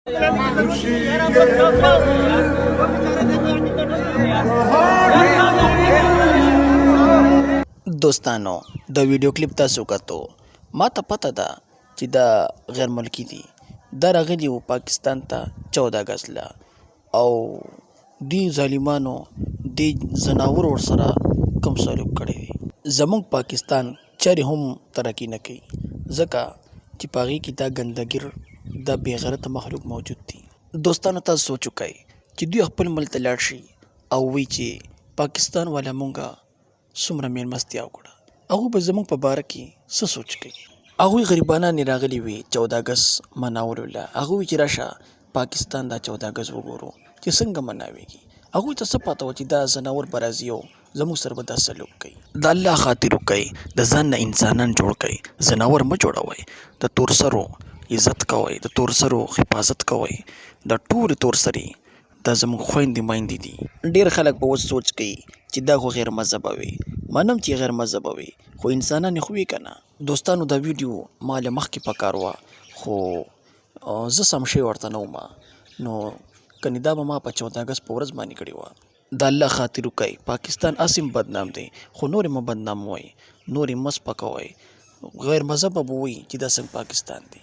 دوستانو د ویډیو کلیپ تاسو کتو، ما ته پته ده چې دا غیر ملکی دي، دا راغلي وو پاکستان ته 14 اګست له، او دوی ظالمانو دې ځناورو ورسره کوم سلوک کړی دی. زموږ پاکستان چرې هم ترقي نه کوي، ځکه چې په هغې کې دا ګندګیر دا بې غیرته مخلوق موجود دي. دوستانو تاسو سوچ وکړئ چې دوی خپل ملک ته لاړ شي او وایي چې پاکستان والا مونږه څومره میلمستیا وکړه، هغوی به زموږ په باره کې څه سوچ کوي؟ هغوی غریبانان یې راغلي وي 14 اګست مناولو له، هغوی چې راشه پاکستان دا 14 اګست وګورو چې څنګه مناویږي، هغوی ته څه پته وه چې دا ځناور به راځي او زموږ سره به دا سلوک کوي. د الله خاطر وکړئ، د ځان نه انسانان جوړ کړئ، ځناور مه جوړوئ. د تورسرو عزت کوئ، د تورسرو حفاظت کوئ، دا ټولې تورسرې دا زموږ خویندې میندې دي. ډېر خلک به اوس سوچ کوي چې دا خو غیر مذهبه وي، منم چې غیر مذهبه وي خو انسانان خو وي که نه. دوستانو دا ویډیو ما له مخکې پکار وه، خو زه سم شوی ورته نه وم، نو کنې دا به ما په 14 اګست په ورځ باندې کړې وه. د الله خاطر وکړئ، پاکستان هسې هم بدنام دی خو نور یې مه بدناموئ، نور یې مه سپکوئ، غیر مذهبه به وایي چې دا څنګه پاکستان دی.